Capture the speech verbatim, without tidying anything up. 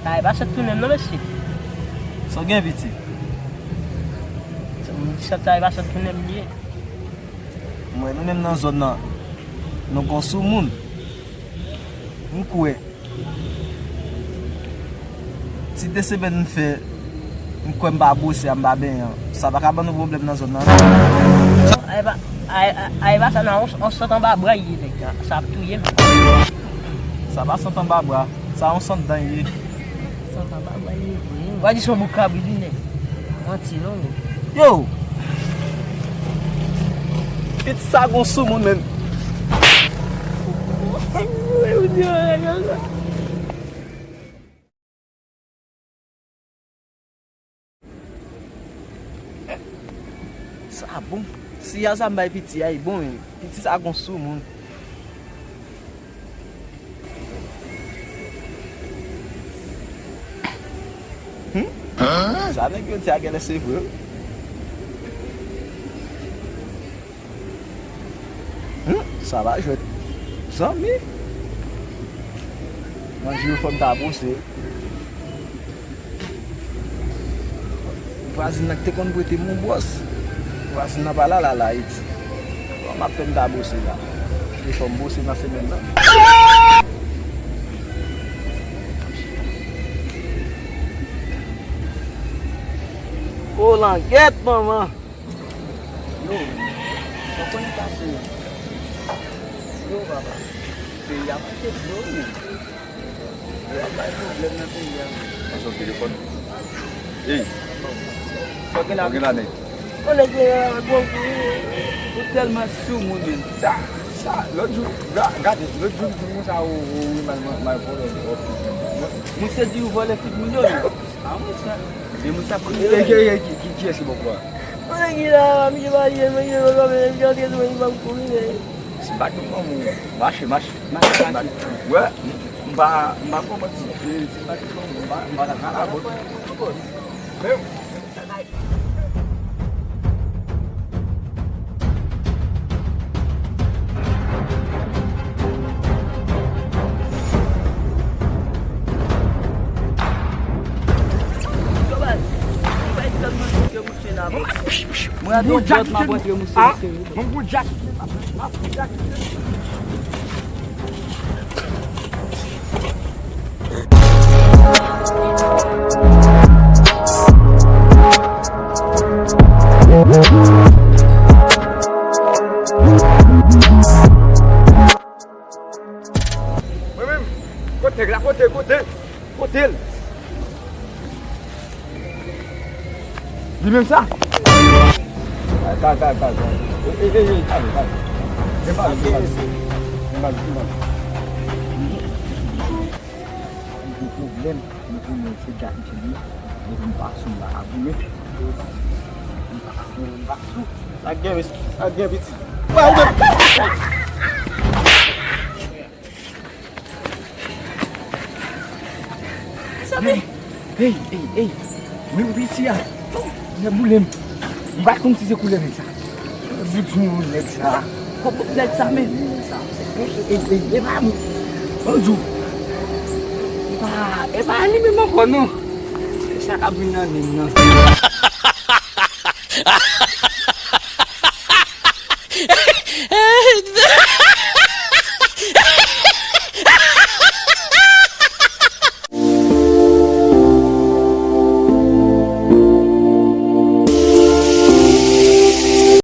Sa e pa sot tounen m non, mesye. Sa w gen, piti? Sot sa e pa sot tounen m li ye. M wè nou menm nan zòn nan, nou gon soumoun. M kwè ti de semèn m fè, m kwè m pa bwose a, m pa benyen an. Sa pa ka ban nou pwoblèm nan zòn nan. Ay pa, ay, ay, ay pa sa nan, on, on sant anba bra ye, nèg. Sa ap touye m. Sa pa sant anba bra, sa on sant dan ye. Sant anba bra ye vre. Wa di son bouk kabri li, nèg. Manti non, nèg. Yo! Piti sa gon soumoun menm. Sa bon. Siyal sa m bay piti a, li bon, men piti sa gon soumoun. Hmm? Sa nèg yo di a genlè se vre wi. Hmm, sa pa jwèt. Zanmi. Manje yo fò m ta bwose. Vwazin nan ki te konn prete m yon bwòs. Vwazin nan pa la, la, la, Ayiti. Bon, m ap fè m ta bwose la. Li fò m bwose nan semèn nan. O langèt, manman! Yo, sa konn pase yo. Yo, papa. Peyi a manke dlo, men. Yo ap bay pwoblèm nan peyi a. Pase yon telefòn. Ey. Sa w gen la? Sa w gen la, nèg? Ou nèg gen bon kou. Ou tèlman soumoun, men. Sa, sa, lòt jou, ga-, gade, lòt jou, m di konsa, ou, ou, ou, mal, mal, mal vòlè, ou, ou. Mwen te di ou vòlè tout moun yo, men. A mwen sa. E mwen sa priye. E ki, ki, ki, kiyès ki bò kou a? Mwen ki la, misye pa ye, mwen ki la, misye antre sou mwen, li pa m kouri, men. Se pa tout moun, mache, mache. Mache, mache. Wè, m pa, m pa konprann si se, se pa tout moun, m pa, m pa ka la bò. Men, Mwen a de dwèt m ap rantre mouche misye. Mwen menm, kote nèg la, kote, kote, kote l? Li menm sa? Kal, kal, kal, kal. Ey, ey, ey, kal, kal. Vin pale, vin pale. Vin pale, vin pale. Li gen pwoblèm, li konnen se dat li ye. Depi m pase m pa ka goumen. M pa ka goumen, m pa sou. Sa gen, mesi, sa gen, piti. Wè, ou menm. Ey, ey, ey, ey. Men piti a. Nèg boule m. M pa t konn si se koulè nèg sa. Bout jou nèg sa. Kòb bout nèg sa, men. Ey, ey, ey, e pa m. Bonjou. E pa, e pa li menm ankò, non. Se sa k ap vin nan men m nan.